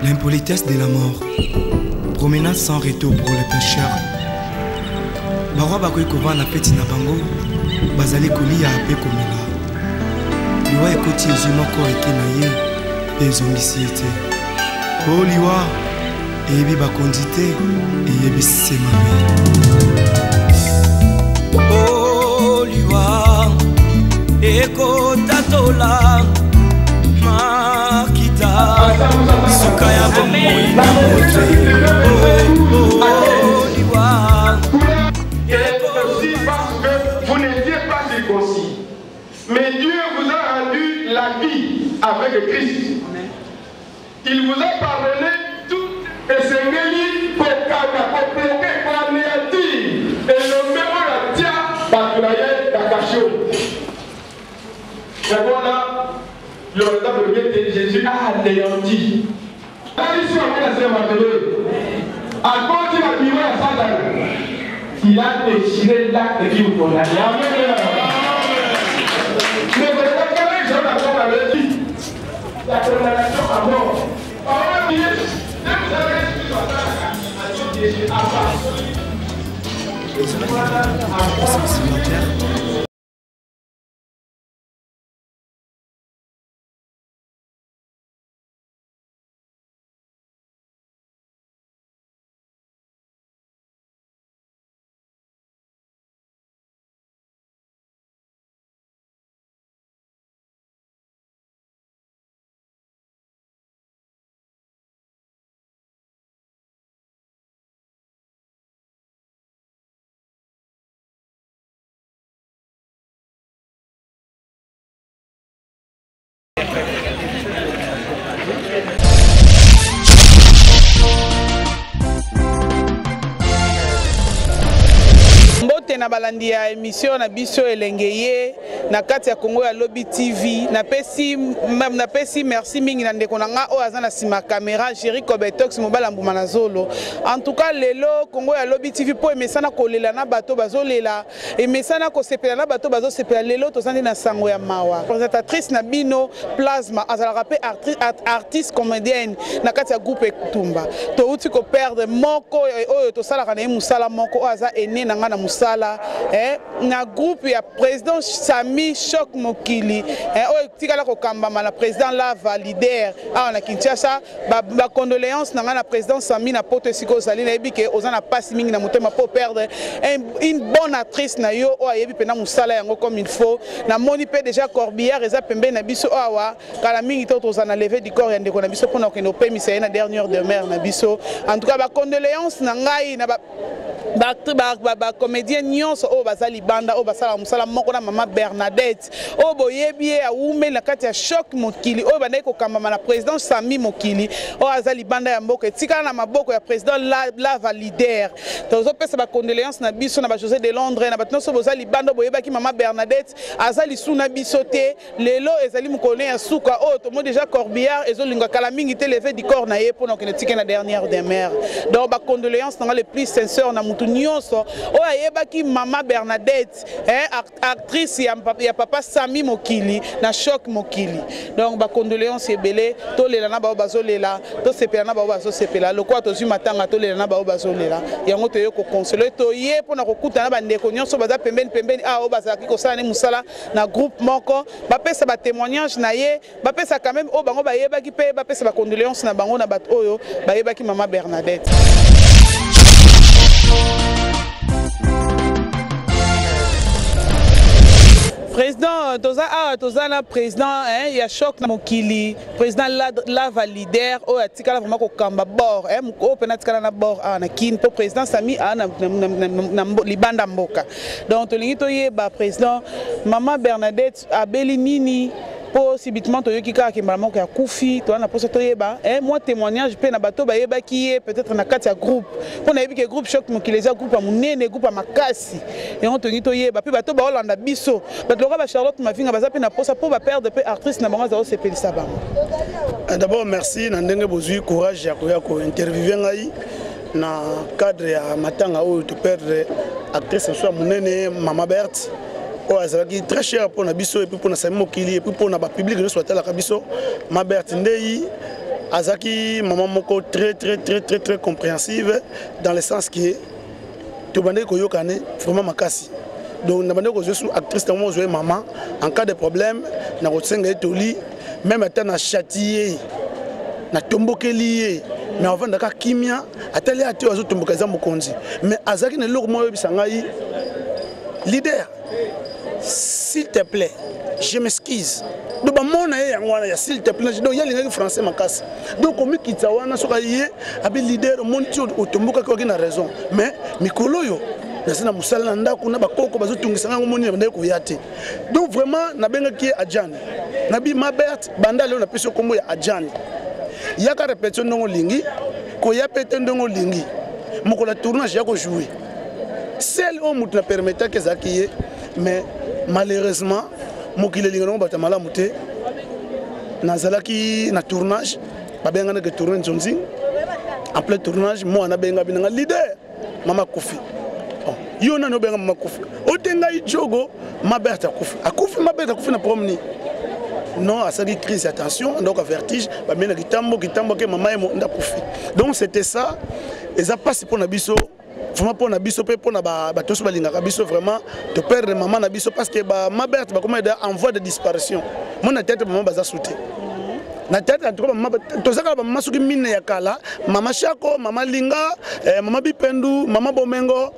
L'impolitesse de la mort. Promenade sans retour pour les pêcheurs. Barwa bakoki kovanda feti na bango bazali kolia mpe komela. Liwa ekoti ezwi moko eke na ye mpe ezongisi ye te. O liwa eyebi bakonzi te eyebi se mabe. O liwa ekotatola makita suka ya bomoi na moto oh, liwa Vous n'étiez pas circoncis, mais Dieu vous a rendu la vie avec Christ. Il vous a pardonné tout esengeli kokanga kobloke koanéantir elombe oyo atia bato na ye na kasho yango wana liloba kolobi ete jésus a anéanti biso yango na se ya mabele akoti na biro ya satana il a déchiré l'acte qui vous condamne amen La condamnation à mort. Mbote na balandi ya emission na biso elenge ye na kati ya Congo ya Lobi TV. Napesi napesi merci mingi na ndeko na nga oyo aza na sima camera Jerry Kobetox mobala mbuma na zolo. En tout cas lelo Congo ya Lobi TV po emesana kolela na bato bazolela, emesana kosepela na bato bazosepela. Lelo tozandi na sango ya mawa. Présentatrice na bino Plasma azalaka pe artiste comédienne na kati ya groupe Etumba. Touti ko perdre moko oyo tosalaka na ye mosala moko oyo aza aîné na nga na mosala eh, na groupe ya président Sami Choc Mokili eh, oyo etikala kokambama na président Lava leader awa na Kinshasa. Ba, ba condoléances na nga na président Sami na poto esika ozali, nayebi ke oza na pasi mingi na motema po perdre une bonne actrice na yo oyo ayebi pena mosala yango comme il faut. Namoni pe déjà corbillard eza pembeni na biso awa, kala mingi to toza na levée du corps ya ndeko na biso pona kokende kopemisa ye na dernière demeure na biso. En tout cas ba condoléances na ngai na ba bacomédien nyonso oyo baza libanda oyo basalaka mosala moko na mama Bernadette oyo boyebi ye awumeli na kati ya choc mokili oyo bandaki kokambama na président Sami Mokili oyo aza libanda ya mboka etikala na maboko ya président Lava leader. Tozopesa ba condoléances na biso na ba José de Londres na bato nyonso boza libanda boyebaki mama Bernadette aza lisu na biso te. Lelo ezali mokolo ya suka oyo tomoni déjà corbillard ezolinga kala mingi te levée du corps na ye mpona kokende tike na dernière demeure. Donc ba condoléances na nga le plus sincère na mutu nyonso oyo ayebaki mama Bernadette eh, actrice ya, ya papa Sami Mokili na choc Mokili. Donc ba condoléances ebele, tolela na bao bazolela, tosepela na bao bazosepela, lokola tozwi matanga tolela na bao bazolela. Yango toye ko consoler, toye mpona kokutana ba ndeko nyonso baza pembeni pembeni awa oyo bazalaki kosala ne mosala na groupe moko, bapesa ba témoignage na ye, bapesa quand même oyo bango bayebaki mpe bapesa ba condoléances na bango na bato oyo bayebaki mama Bernadette. Président, toza awa toza na président hein, ya choc na mokili, président Lava leader oyo atikala vraiment kokamba bord hein, oyo pena atikala na bord awa na Kin po président Sami awa na, na, na, na, na libanda mboka. Donc tolingi toyeba président mama Bernadette abeli nini po subitement toyoki kaka ke mbala moko ya kufi, toza na posa toyeba eh, mwa témoignage mpe na bato bayebaki ye peut-être na kati ya groupe, mpo nayebi ke groupe choc mokili eza groupe ya monene, groupe ya makasi, yango tolingi toyeba mpe bato baolanda biso, bato lokola ba Charlotte Mavinga baza mpe na posa mpo ba perdre mpe actrice na bango aza kosepelisa bango. D'abord merci na ndenge bozwi courage ya koya ko interviewer ngai na cadre ya matanga oyo to perdre actrice na biso ya monene mama Berthe oyo azalaki très cher mpo na biso et puis mpo na Sami Mokili et puis mpo na ba public nyonso batalaka biso. Ma Berthe Ndei Azalaki mama moko très très très très très compréhensive, dans le sens que tobandaki koyokane vraiment makasi. Donc nabandaki kozwa su actrice nango ozwa ye mama en cas de problème, nakosenga ye toli, même ata na châtie ye, natombokeli ye, mais avandaka kimia, atali ate oyo azotomboka eza mokonzi. Mais azalaki na eloko moko oyebisa ngai: "Leader, s'il te plaît, je m'excuse." Donc bamona ye yango wana ya "s'il te plaît". Donc ye alingaki français makasi. Donc komikitisa wana, soki ye abi: "Leader, omoni ti otombokaki, oki na raison, mais mikolo oyo naza na mosala na ndako na bakoko bazotungisa ngai, omoni bandaki koya te." Donc vraiment nabengaki ye Adjani. Nabi Mabert, banda lelo napesi yo nkombo ya Adjani. Yaka répétition ndenge olingi, koya mpe te ndenge olingi. Mokolo ya tournage ya kojouer sel oyo moto na permettaki ezalaki ye. Mais malheureusement, mokili elinga nango bato ya malamu te. Nazalaki na tournage, babenganaki tourne nzonzing. En plein tournage, mwana abenga binanga: "Leader, mama akufi." Oh, yo nani obenga mama akufi? Ote ngai jogo, Maberte akufi. Akufi? Maberte akufi na problème nini? Non, asali crise ya tension, donc vertige, bamemi na kitambo kitambo ake mama ye nde akufi. Donc c'était ça. Eza mpasi mpo na biso vraiment, mpo na biso mpe mpo na bato nyonso balingaka biso. Vraiment toperdre mama na biso, parce que bamaberte bakoma en voie de disparition. Mo na tete mama baza su te na théâtre. En tout cas, mama toza kaka bamama soki mine ya kala: mama Shako, mama Linga, mama Bipendu, mama Bomengo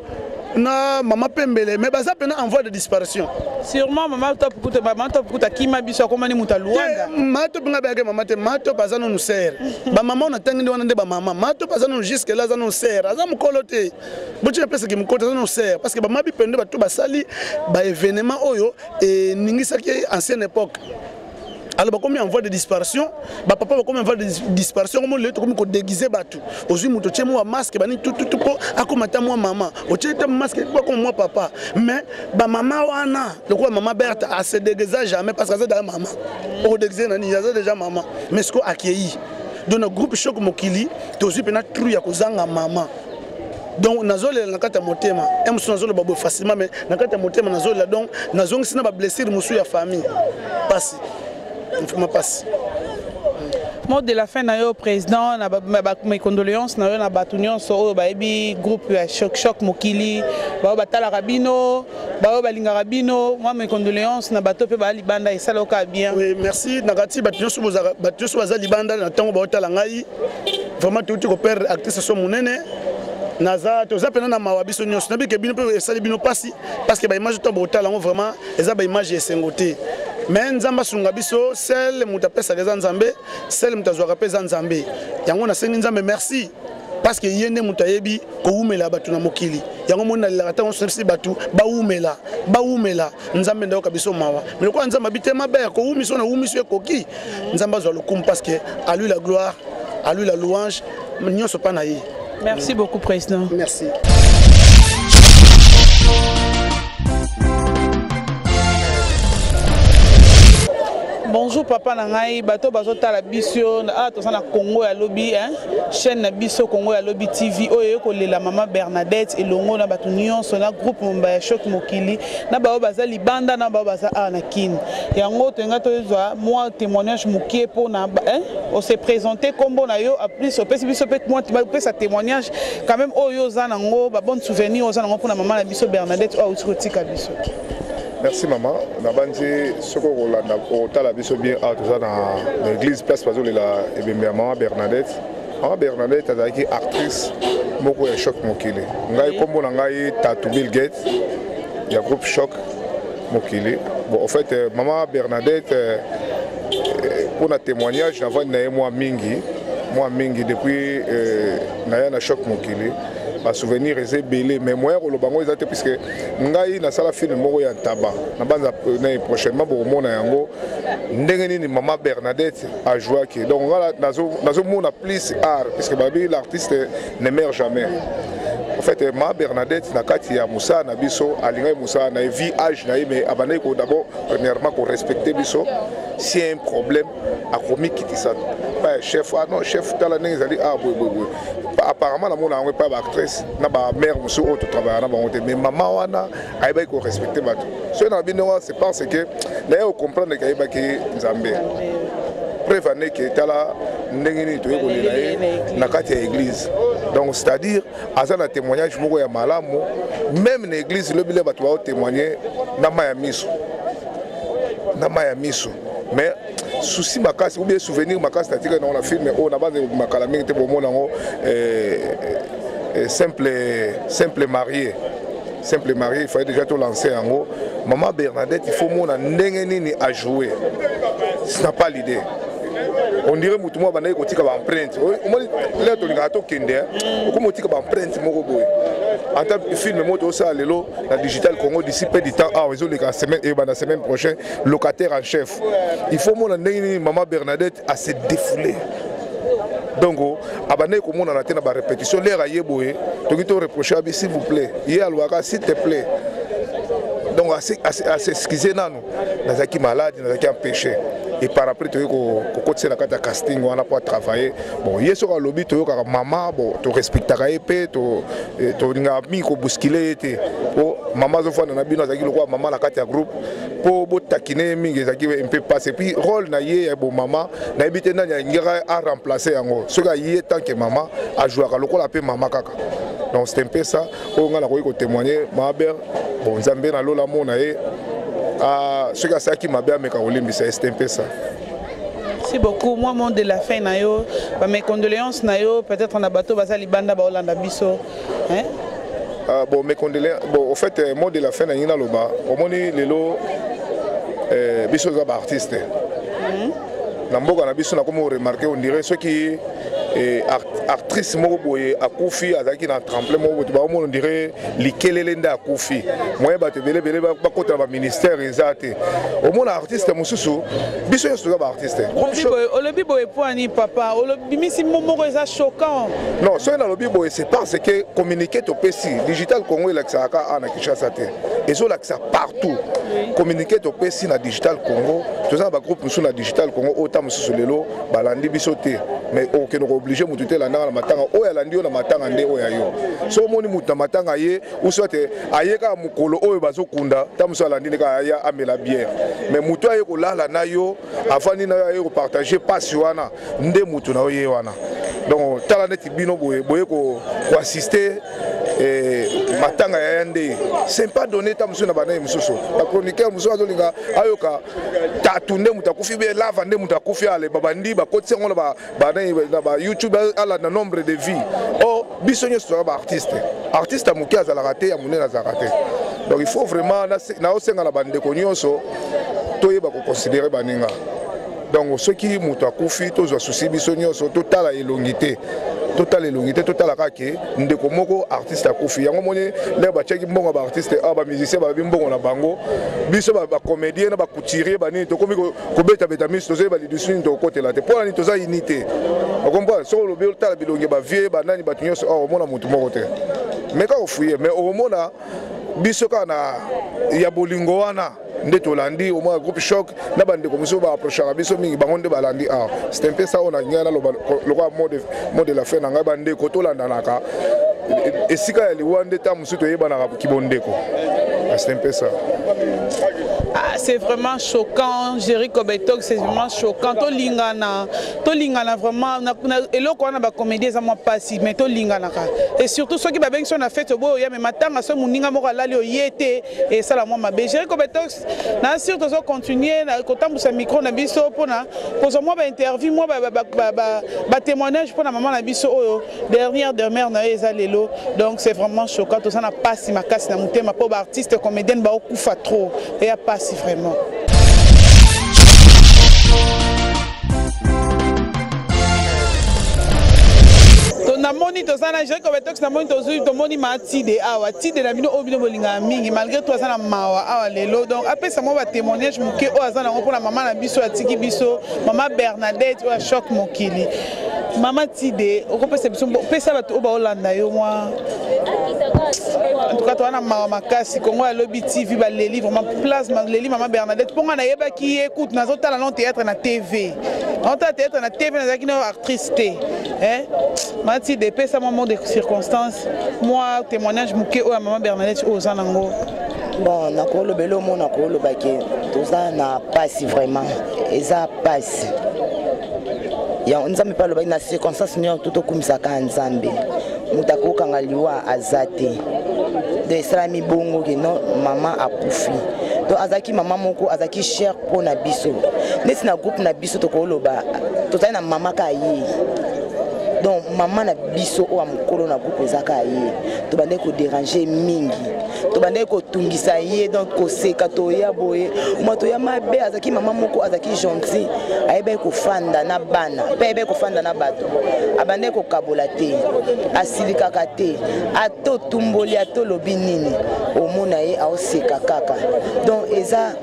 na mama Pembele. Mais baza mpena en voie de disparition. Sûrement mama Top kuta, mama Top kuta akima biso, akomani moto ya Luanda. Mama Top nga bayake mama te. Mama Top aza nanu sere. Bamama oyo natangi nde wana nde bamama. Mama Top aza nanu, jusque là aza nanu sere, aza mokolo te. Botina apesaki mokolo te, aza nanu sere, parce que bamama Bipendu, bato basali baévénement oyo eningisaki ancienne époque. Alors bakomi en voie de disparition, bapapa bakomi en voie de disparition. Komo lelo tokomi kodéguise bato. Ozwi moto, otie mwa masque, bani tututu mpo akoma ta mwa mama, otie ta masque mpo akoma mwa papa. Mais bamama wana lokola mama Berthe ase déguisa jamais, parce que aza déjà mama. Okodéguise nani? Aza déjà mama. Mais siko akei. Donc na groupe Choc Mokili tozwi mpena trou ya kozanga mama. Donc nazolela na kati ya motema e mosusu, nazoloba boye facilement, mais na kati ya motema nazolela. Donc nazongisi na bablessure mosusu ya famille. Pasi, vraiment pasi. Mot de la fin na yo, président, na mes condoléances na yo na bato nyonso oyo bayebi groupe ya Choc Choc Mokili, baoyo batalaka bino, baoyo balingaka bino. Mwa mes condoléances na bato mpe baya libanda, esala oka bien. Oui, merci. Na kati bato nyonso, bato nyonso baza libanda na ntango baotala ngai, vraiment touti koperdre actrice so monene. Naza, toza mpena na mawa biso nyonso. Nayebi ke bino mpe esali bino mpasi, parce que baimage to botala yango, vraiment eza baimage ya esengo te. Mais Nzambe asunga biso. Sele moto apesaka eza Nzambe, sele moto azwaka mpe eza Nzambe. Yango nasengi Nzambe merci, parce que ye nde moto ayebi kowumela bato na mokili. Yango moni nalelaka ntango nyonso, bato bawumela, bawumela. Nzambe ndayoka biso mawa. Mais lokola Nzambe abi te mabe ya kowumisa na wumisi ekoki, Nzambe azwa lokumu, parce que à lui la gloire, à lui la louange, nyonso mpa na ye. Merci beaucoup, président. Merci. Bonjour papa na ngai, bato bazotala biso awa, toza na Congo ya Lobi, hein? Chaîne na biso Congo ya Lobi TV oyo eye kolela mama Bernadette elongo na bato nyonso na groupe momba ya Choc Mokili, na baoyo baza libanda, na baoyo baza awa na Kine. Yango toyenga tozwa mwa témoignage mokie mpona, hein? Ose présente, nkombo na yo, plus opesi biso mpe opesa témoignage quand même oyo oza nango, babonne souvenir oza nango mpona mama na biso Bernadette oyo auti kotika biso. Merci mama. Nabandi soki okolanda, okotala biso bien awa, toza na église, place bazolela ebembe ya mama Bernadette. Mama Bernadette azalaki actrice moko ya Choc Mokili. Ngai, nkombo na ngai Tatu Bill Gates ya groupe Choc Mokili. Bon, en fait, mama Bernadette, mpona témoignage, navandi na ye mwa mingi, mwa mingi depuis naya na Choc Mokili. Basouvenir eza ebele, mais moyen koloba yango eza te, puisque ngai nasala film moko ya ntaba na banza na prochainement bokomona yango ndenge nini mama Bernadette ajouaki. Donc ngai nazomona plus art, puisque babi l'artiste ne meurt jamais. En fait, ma Bernadette, na kati ya mosala na biso, alingaki mosala na ye vie age na ye, mais abandaki ko d'abord premièrement korespecte biso. Si un problème, akomikitisa pa ya chef: "Ah non chef, tala ndenge ezali, ah boye boye boye." Apparemment namona yango epai baactrice na bamare mosusu oyo totravailla na bango te, mais mama wana ayebaki korespecte bato. Soki na bino wana, c'est parce que naye kocomprendre ke ayebaki Nzambe. Preuve ane ke tala ndenge nini toye kolela ye na kati ya église. Donc c'est-à-dire aza na témoignage moko ya malamu même na église lobi le bato bao témoigner na mai ya miso, na mai ya miso. Mais souci makasi ou bien souvenir makasi natikali nango na film oyo na banza makala mingi te, bomona yango simple marié, simple marié. Il fallait déjà to lancer yango. Maman Bernadette, il faut mona ndenge nini a jouer, ce n'a pas l'idée. On dirait motu moko abandaki kotika baempreinte. Omoni lelo tolingaka tokende, okomi otika baempreinte moko boye. Ata film moko tosala lelo na Digital Congo, d'ici peu du temps awa ezoleka semaine eyebanda semaine prochaine, Locataire en chef, il faut mona ndenge nini mama Bernadette ase défoulé. Donc abandaki komonana te na barépétition. Lere aye boye, toki to reproche abi s'il vous plaît, ye alobaka s'il te plaît. Donc as'excuse nanu, nazalaki malade, nazalaki empêché. Et par après toyei kokotisa na kati ya casting wana mpo atravaille. Bon, ye soki alobi toyokaka mama. Bon, torespectaka ye mpe tolingaka mingi kobousculer ye te, po mama azofanda na bino, azalaki lokola mama na kati ya groupe. Mpo botakine ye mingi ezalaki mpe passe. Et puis rôle na ye ya bomama, nayebi te nani alingaka aremplace yango. Soki aye tant que mama, ajouaka lokola mpe mama kaka. Donc c'est un peu ça oyo ngai nakoki kotémoigner. Maber, bon, Nzambe na lola mona ye. Soki asalaki mabe, ameka kolimbisa ye. C'est un peu ça. Merci beaucoup. Moi, mot de la fin na yo, ba mes condoléances na yo, peut-être na bateau baza libanda ba olanda biso. Hein? Ah, bon, mes condoléances. Bon, au fait, mot de la fin na ngai naloba, omoni lelo biso eza ba artiste. Na mboka na biso nakomi remarquer, on dirait soki actrice moko boye akufi, azalaki na tremplin moko boye, baomona on dirait likelele nde akufi. Moyen bato ebele ebele bakota na baministère eza te. Omona artiste mosusu, biso nyonso toza baartiste. Olobi boye po ani, papa? Olobimisi mo moko eza choquant. Non, soki nalobi boye, c'est parce que communiqué topesi, Digital Congo elakisaka kaka awa na Kinshasa te, ezolakisa partout. Communiqué topesi na Digital Congo, toza na bagroupe mosusu na Digital Congo oyo ta mosusu lelo balandi biso te, mais okende kooblige motu te elandaka na matanga. Oyo alandi yo na matanga nde oyo ayo. So omoni motu na matanga ye ou soit aye kaka mokolo oyo bazokunda, ta mosusu alandi nde kaka aya amela bière. Mais motu aye kolala na yo, afandi na yo, aye kopartage pasi wana, nde motu na yo ye wana. Donc tala neti bino boye boye koassiste matanga ya ya nde c'est pas donné. Ta mosusu na banaye mosusu, bachroniqueur mosusu azolinga ayoka tatu nde moto akufi be lava nde moto akufi, ale babandi bakotisi yango na ba YouTube, alanda nombre de vie. Or biso nyonso toza baartiste. Artiste ya moke azalaka te, ya monene azalaka te. Donc il faut vraiment, naosenga na bandeko nyonso, toyeba koconsidérer baninga. Donc soki moto akufi, tozwa susi biso nyonso, totala elongi te, totala elongi te, totala kaka ke ndeko moko artiste akufi. Yango moni ndenge batiaki mbongo ya baartiste awa, bamusicien balobi mbongo na bango, biso bacomédien na bacouturier banini tokomi kobetabeta miso, tozoyeba lidusu nini tokokotela te. Mpo na nini? Toza uni te. Okomprendre? Soki olobi otala bilongi bavie banani bato nyonso awa, omona motu moko te. Mais kaka ofuye, mais okomona biso kaka na ya bolingo wana nde tolandi. Omona groupe Choc na bandeko mosusu baapprochaka biso mingi, bango nde balandi awa. C'est un peu ça oyo na ngai naloba lokola mot de la fin na ngai. Bandeko, tolandanaka esika ya liwa nde ta mosusu toyebanaka kibondeko. C'est un peu ça. Ah, c'est vraiment choquant, Jerry Kobetok, c'est vraiment choquant. Tolingana, tolingana vraiment. Eloko wana ba comédie eza mwa pasi, mais tolinganaka. Et surtout soki babengi so na fête oboyo ya, mais matanga so moninga moko alali oye te, esala mwa mabe. Jerry Kobetok, na sûr tozo continuer na kotambusa micro na biso mpona kozwa mwa bainterview, mwa batémoignage mpona mama na biso oyo dernière demeure na ye eza lelo. Donc c'est vraiment choquant, toza na pasi makasi na motema mpo baartiste comédienne baokufa trop, eya pasi vraiment. Namoni toza na Jerry Kobetox, namoni tozwi, tomoni ma Tide awa, Tide na bino oyo bino bolingaka mingi. Malgré tout aza na mawa awa lelo, donc apesa mwa batémoignage moke oyo aza nango mpona mama na biso atiki biso, mama Bernadette oyo achoc mokili. Mama Tide, okopesa biso, pesa bato oyo baolanda yo mwa. En tout cas toza na mawa makasi. Kongo ya Lobi TV baleli vraiment, place baleli mama Bernadette. Mpo nga nayebaki ye kutu nazotala non théâtre na TV, naotala théâtre na TV, nazalaki na actrice te. Mama Tide, epesa mwa mot de circonstance, mwa témoignage moke oyo ya mama Bernadette oyo oza nango. Bon, nakolobela omo, nakoloba ke toza na pasi vraiment, eza pasi. Yango Nzambe mpe alobaki na circonstance nyonso to tokumisaka Nzambe, moto akokanga liwa aza te. Donc esalami bongo ke non, mama akufi. Donc azalaki mama moko azalaki cher mpo na biso, neti na groupe na biso tokoloba tozali na mama kaka ye. Donc mama na biso oyo ya mokolo na groupe eza kaka ye. Tobandaki koderange mingi, tobandaki kotungisa ye, donc koseka toya boye mwa toya mabe. Azalaki mama moko azalaki gentil, ayebaki kofanda na bana mpe ayebaki kofanda na bato, abandaki kokabola te, asilikaka te, ata otumboli ata olobi nini, omona ye aoseka kaka. Donc eza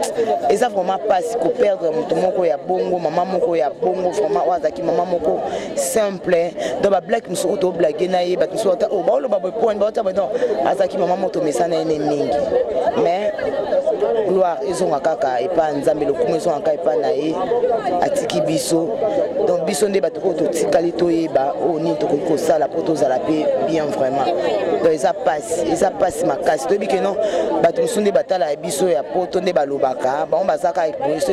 vraiment mpasi koperdre moto moko ya bongo, mama moko ya bongo vraiment, oyo azalaki mama moko simple. Donc bablague mosusu oyo toblage na ye, bato mosusu ata oyo baoloba boye point baota boye. Donc azalaki mama moto mesana ye ne mingi, mais gloire ezonga kaka epa Nzambe, lokumu ezonga kaka epa na ye. Atiki biso, donc biso nde bato oyo totikali toyeba oyo nini tokoki kosala mpo tozala mpe bien vraiment. Donc eza pasi, eza pasi makasi. Toyebi ke non, bato mosusu nde batala ya biso ya poto nde balobaka, bango baza kaka boye, so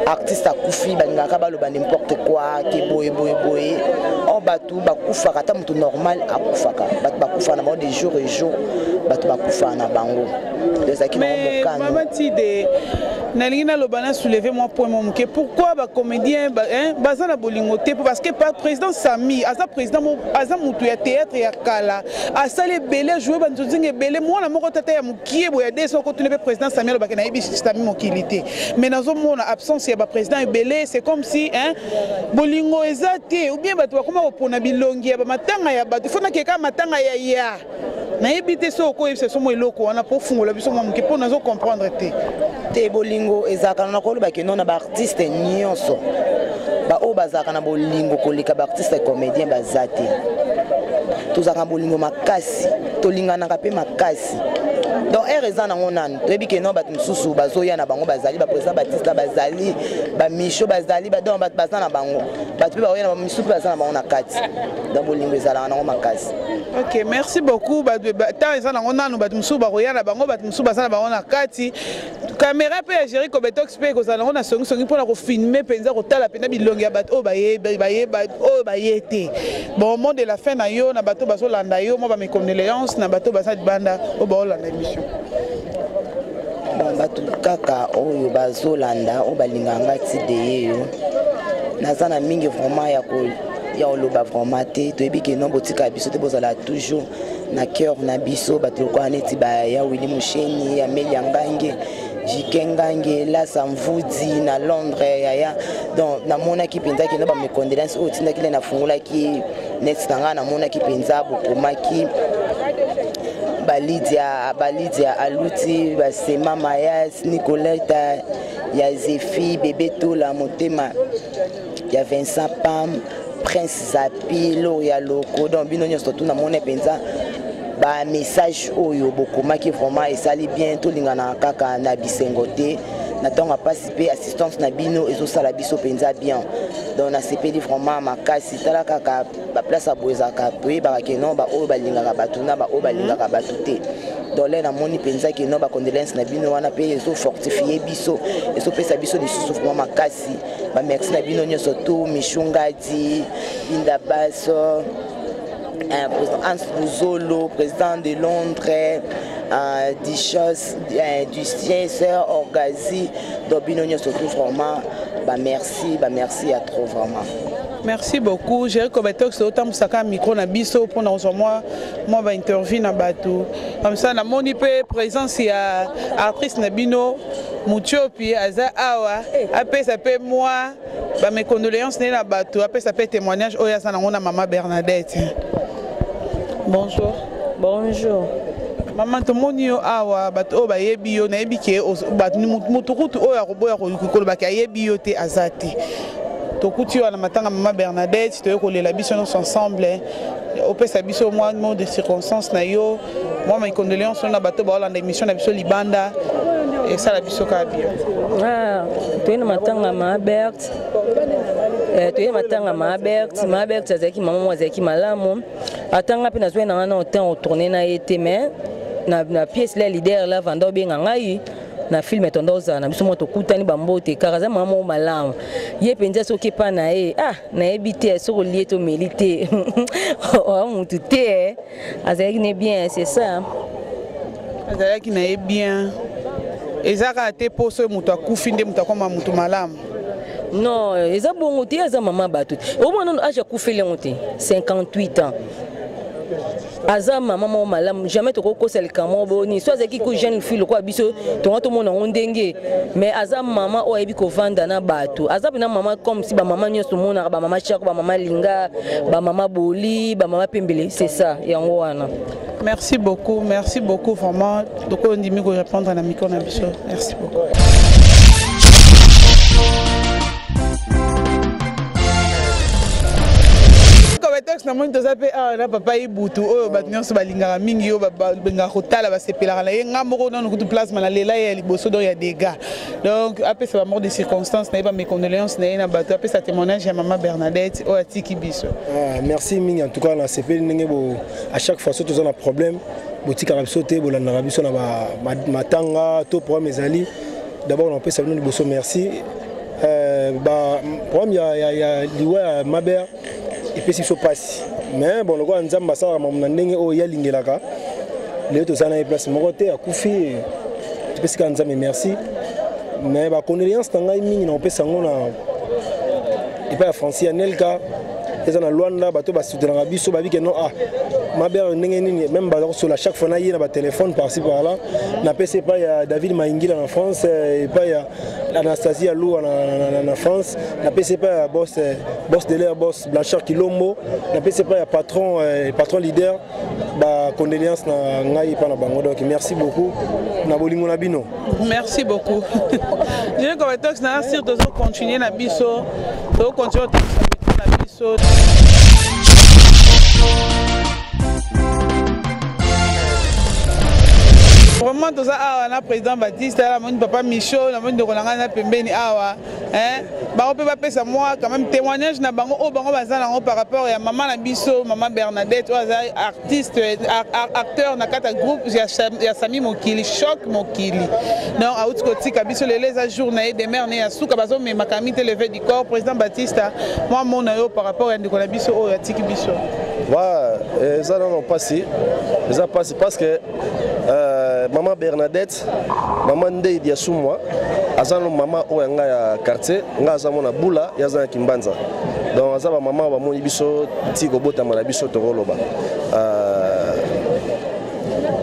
artiste akufi balingaka baloba n'importe quoi, ke boye boye boye. Or bato bakufaka, ata moto normal akufaka, bato bakufaka na bango de jour et jour, bato bakufaka na bango. Ezalaki nango mokano. Mama Tide, nalingi naloba na soulever mwa point mwa moke. Pourquoi bacomédien baza na bolingo te? Parce que président Sami aza président, aza motu ya théâtre ya kala, asali ebele, ajoue banzonzinga ebele. Mwana moko tata ya mokie boye ya deso okotuna mpe président Sami, alobaki nayebi Sami Mokili te. Mais nazomona absence ya baprésident ebele, c'est comme si, hein, bolingo eza te, ou bien bato bakoma kopona bilongi ya bamatanga ya bato. Ifo nakeka matanga ya ya nayebi te. So okoyebisa so mwa eloko wana mpo ofungola biso mwa moke, mpo nazo comprendre te. Te, bolingo ezalaka na koloba ke non, na baartiste nyonso baoyo bazalaka na bolingo koleka baartiste comédien baza te. Tozalaka na bolingo makasi, tolinganaka mpe makasi. Donc aire eza nango nanu, toyebi ke non, bato mosusu bazoya na bango, bazali baprésident Batista, bazali bamicho, bazali, donc bato baza na bango, bato mpe baoya na bamisusu mpe baza na bango na kati. Donc bolingo ezalaka nango makasi. Ok, merci beaucoup. Ntango eza nango nanu, bato mosusu bakoya na bango, bato mosusu baza na bango na kati. Caméra mpe ya Géri Cobetox mpe ekozala nango na songisongi mpona kofilme mpenza, kotala mpenza bilongi ya bato oyo oyo baye te. Bon, mot de la fin na yo na bato bazolanda yo, mwa bamécondoléance na bato baza libanda oyo baolanda émission. Bon, bato kaka oyo bazolanda, oyo balingaka nga Tide yeyo, naza na mingi vraiment ya koloba vraiment te. Toyebi ke non, botikala biso te, bozala toujours na cœur na biso. Bato lokola neti baya Willi Musheni, Amelia Ngange, Jike Ngange, Lasa Mvudi na Londres, yaya. Donc namonaki mpenza ke no, bamécondoléance oyo otindaki nde nafungolaki net na ngai, namonaki mpenza bokomaki balidia, balidia Aluti, basema Mayas, Nicoleta ya Zefi, Bebe Tola, motema ya Vincent Pam, Prince Zapi, Loria Loko. Donc bino nyonso tu namoni mpenza bamessage oyo bokomaki, vraiment esali bien. Tolinganaka kaka na bisengo te, na ntango ya mpasi mpe assistance na bino ezosala biso mpenza bien. Donc nasepeli vraiment makasi. Tala kaka baplace ya boye ezalaka, toyebaka ke non, baoyo balingaka bato na baoyo balingaka bato te. Donc le namoni mpenza ke non, bacondoléance na bino wana mpe ezofortifie biso, ezopesa biso lisusu vraiment makasi. Bamerci na bino nyonso tu, Mishungadi, Linda Baso, président Hans Luzolo, président de Londres, Duchesse, Duchesse Orgazi. Donc bino nyonso tout vraiment bamerci, bamerci ya trop vraiment. Merci beaucoup, Géri Cobetox. Otambusaka micro na biso mpona kozwa mwa bainterview na bato comme ça. Namoni mpe présence ya actrice na bino Mutiopi, aza awa, apesa mpe mwa bamécondoléance nde na bato, apesa mpe témoignage oyo aza nango na mama Bernadette. Bonjour. Bonjour. Mama, tomoni yo awa, bato oyo bayebi yo, nayebi ke motu kutu oyo akoboya kolobaki ayebi yo te aza te. Tokuti yo na matanga mama Bernadette, toye kolela biso nyonso ensemble. Opesa biso mwa mot de circonstance na yo, mwa macondoléance na bato baolanda émission na biso libanda, esala biso kaka bien. Ah, toye na matanga ma Bert, toye na matanga ma Bert. Ma Bert azalaki mama moko azalaki malamu. Atanga mpe nazwai na ngai na otemps otourne na ye te, mais na pièce la leader la vanda obenga ngai. Na film tonda ozala na biso mwa tokutani bambote kaka, aza mama moko malamu. Ye mpenza soki epa na ye, ah, nayebi te soki olie to omeli te, oa mutu te. Eh. Azalaki ne bien, c'est ça. Azalaki na ye bien. Eza kaka te mpo soki moto akufi nde moto akoma moto malamu. Non, eza bongo te. Aza mama bato te. Omona nano age akufeli yango te, 58 ans. Aza mama moko malamu, jamais tokokosa likambo boni. So azalaki ko jeune fille lokola biso, tonga tomona yango ndenge, mais aza mama oyo ayebi kovanda na bato. Aza mpena mama comme si bamama nyonso omonaka, bamama Chako, bamama Linga, bamama Boli, bamama Pembele, c'est ça, yango wana. Merci beaucoup, merci beaucoup vraiment. Toko ndimi ko répondre na micro na biso. Merci beaucoup. Cobetox, namoni toza mpe awa na papa Ibutu oyo bato nyonso balingaka mingi, oyo balingaka kotala, basepelaka na ye. Nga moko nanu kutu plasma na lela ye ya liboso, donc ya dégâts. Donc apesa bamort de circonstance na ye, bamécondoléance na ye na bato, apesa témoignage ya mama Bernadette oyo atiki biso. Ah, merci mingi. En tout cas nasepeli ndenge bo à chaque fois soki toza na problème, botikaka biso te, bolandaka biso na matanga to problème ezali. D'abord napesa bino liboso merci. Ba problème ya liwa ya Maber epesi biso mpasi, mais bon, lokola Nzambe asalaka mamu na ndenge oyo ye alingelaka, lelo toza na ye place moko te, akufi, topesi kaka Nzambe merci. Mais bacondoléance na ngai mingi na kopesa yango na epai ya Francis ya Nelka, eza na Lwanda. Bato basoutenaka biso babike no, ah, Maber ndenge nini, même baza kosola chaque fois na ye na batelefone par-ci par-là. Napesi epai ya David Maingila na France, epai ya Anastasie Aloua na France, napesi epai ya boss de l'air, boss Blanchard Kilombo, napesi epai ya patron leader. Bacondoléance na ngai epai na bango. Donc merci beaucoup na bolingo na bino. Merci beaucoup. Je Cobetox na sur, tozo continuer na biso, tozo continuer otangisa micro na biso. Vraiment toza awa na président Baptiste, namoni papa Michaud, namoni ndeko na ngai na pembeni awa, hein. Bango mpe bapesa mwa quand même témoignage na bango oyo bango baza nango par rapport ya mama na biso, mama Bernadette, oyo aza artiste, acteur na kati ya groupe ya Sami Mokili, Choc Mokili. Donc auti kotika biso lelo, eza jour na ye demeure ne ya suka, bazomemaka mi te levée du corps. Président Baptiste, mwa mona yo par rapport ya ndeko na biso oyo atiki biso. Wa eza nano mpasi, eza mpasi parce que mama Bernadette, mama Ndeidi ya Sumwa, aza no mama oyo ya ngai ya quartier. Ngai aza mona bula, ye aza na Kimbanza, donc aza bamama bamoni biso ti kobotama na biso, tokoloba.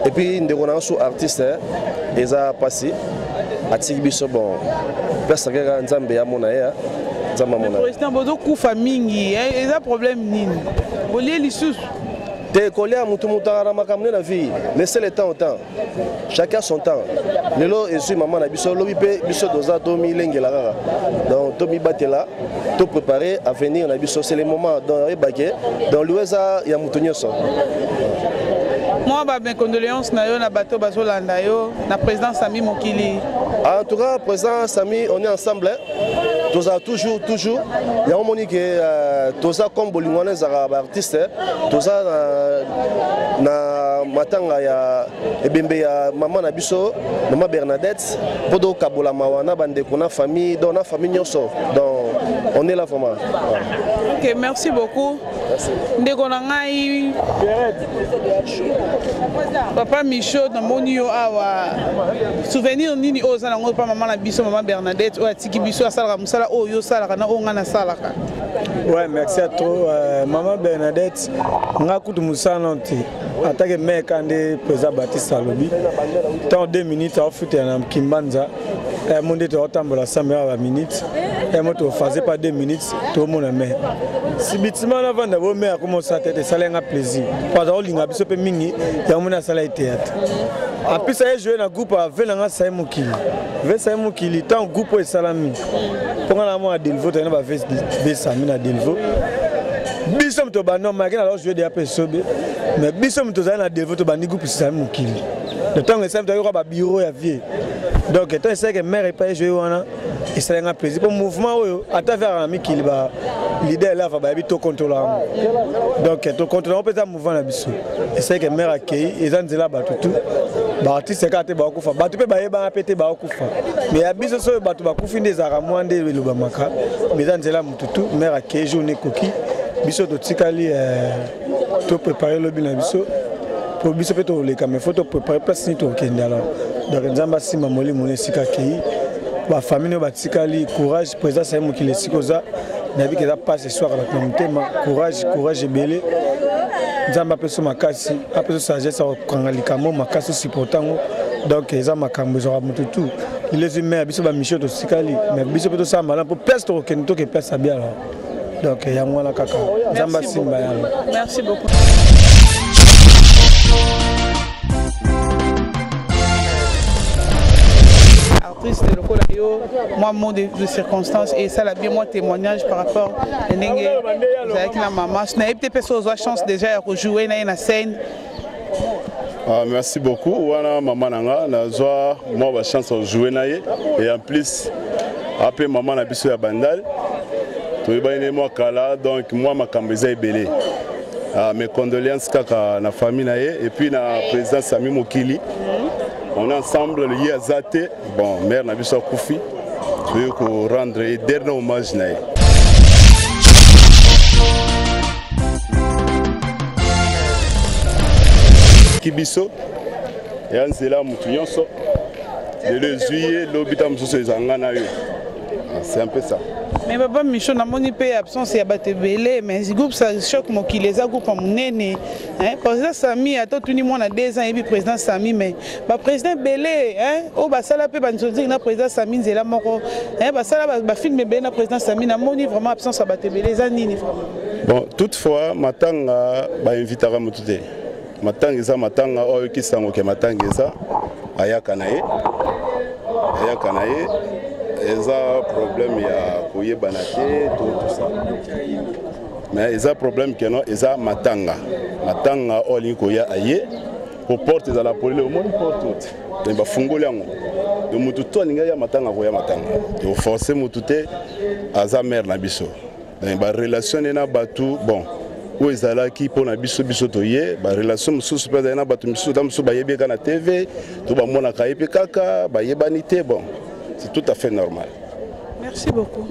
Et puis ndeko na biso artiste, eza mpasi atiki biso. Bon, place kaka Nzambe amona ye, Nzambe amona. Président, bozokufa mingi, eza problème nini? Bolie lisusu? Te, kolia mutu aka na makambo nde na vie. Laissez le temps au temps, chacun son temps. Lelo ezwi mama na biso, lobi mpe biso toza, tomilengela kaka. Donc tomibatela, topréparer avenir na biso, c'est le moment. Donc oyebake, donc liwa eza ya motu nyonso. Mwa ba mes condoléances na yo na bato bazolanda yo, na président Sami Mokili. En tout cas président Sami, on est ensemble, hein? Tozala toujours, toujours. Yango moni ke toza comme bolingo wana ezalaka baartiste. Toza na matanga ya ebembe ya mama na biso, mama Bernadette, mpo tokabola mawa na bandeko na famille, donc na famille nyonso. Donc on est là vraiment. Ok, merci beaucoup. Ndeko na ngai papa Michaud, namoni yo awa. Souvenir nini oyo oza nango mpa mama na biso, mama Bernadette, oyo atiki biso, asalaka mosala oyo yo osalaka na oyo ngai nasalaka? Ouais, merci à toi. Maman Bernadette, nga kutu mosala nano te, atake meka nde président Baptiste alobi ntango 2 minutes aofutela na Kimbanza mo nde toaotambola sambe ya baminute mo tofaze pa 2 minutes tomona me sibitima navanda bo me akoma osala tete. Esala nga plaisir po aza kolinga biso mpe mingi. Yango moni asala ye théâtre, apesa ye joue na groupe ave na nga Sai Mokili, ve Sai Mokili. Ntango groupe oyo esalami, mpo nga na mwana Delvo, toyena bavesami na Delvo, biso moto bandi omaki na joue deya mpe esobe, mais biso moto tozali na Delvo, tobandi groupe Sami Mokili. Ntango esalami, toyoka babureau ya vie. Donc ntango esalaki mare epai joue wana, esalaki nga plaisir mpo mouvement oyo ata veraka na mikili, ba leader elava bayebi tocontrôle yango. Donc tocontrôle yango mpe eza mouvement na biso. Esalaki mare akei, eza nzela ya bato tu. Baartiste kaka te bakokufa, bato mpe bayebana mpe te bakokufa. Mais ya biso soki bato bakufi nde ezalaka mwa nde elobamaka, mais eza nzela motutu. Mare akei, jour ekoki, biso totikali toprépare lobi na biso, po biso mpe toleka, mais faut toprépare place nini tokokende. Alors donc Nzambe asimba molimo na esika akei, bafamille oyo batikali, courage. Président Saye Mokili, esika oza, nayebi ke eza mpasi, eswaka bato na motema. Courage, courage ebele. Nzambe apesa makasi, apesa sagesse ya kokanga likambo makasi, osupporte yango. Donc eza makambo ezwaka motu tu lelo, ezwi mai ya biso bamisio totikali, mais biso mpe tosala malamu mpo place tokokende, toke place ya biala. Donc yango wana kaka, Nzambe asimba yango. Merci beaucoup. Artiste lokola yo, mwa mot de circonstance et esala bien, mwa témoignage par rapport na ndenge ozalaki na mama. Nayebi te mpe so ozwa chance déjà ya kojoue na ye na scène. Ah, merci beaucoup. Wana mama na nga, nazwa mwa bachance ya jouer na ye, et en plus ape mama na biso ya Bandal, toyebani ne mwa kala, donc mwa makambo eza ebele. Ah, mes condoléances kaka na famille na ye et puis na président Sami Mokili. On est ensemble, ye aza te. Bon, mare na biso akufi, toyei korendre ye dernier hommage na ye. Ki biso ya nzela, motu nyonso lelo ezwi ye, lobi ta mosusu ezanga na yo. Ah, c'est un peu ça. Mais papa Micho, namoni mpe absence ya bato ebele, mais groupe sa Choc Mokili eza groupe ya monene. Président Sami, ata otuni mwana 2 ans, yebi président Sami, mais baprésident ebele oyo basala mpe banzonzingi na président Sami nzela moko, basala bafilme ebele na président Sami. Namoni vraiment absence ya bato ebele, eza nini vraiment? Bon, toutefois matanga bainvitaka motu te. Matanga eza matanga, oyo ayoki sango ke matanga eza, ayaka na ye, ayaka na ye. Eza problème ya koyebana te to tout ça, mais eza problème ke non, eza matanga. Matanga oyo alingi koya, aye, po porte ezala polele. Omoni porte te, donc bafungoli yango, donc motu to alingi aya matanga, koya matanga. Toforce motu te, aza mare na biso. Donc barelation nde na bato, bon, oyo ezalaki mpo na biso, biso toye barelation mosusu mpe azali na bato misusu, ta mosusu bayebi ye kaka na TV to bamonaka ye mpe kaka, bayebani te. Bon, c'est tout à fait normal. Merci beaucoup.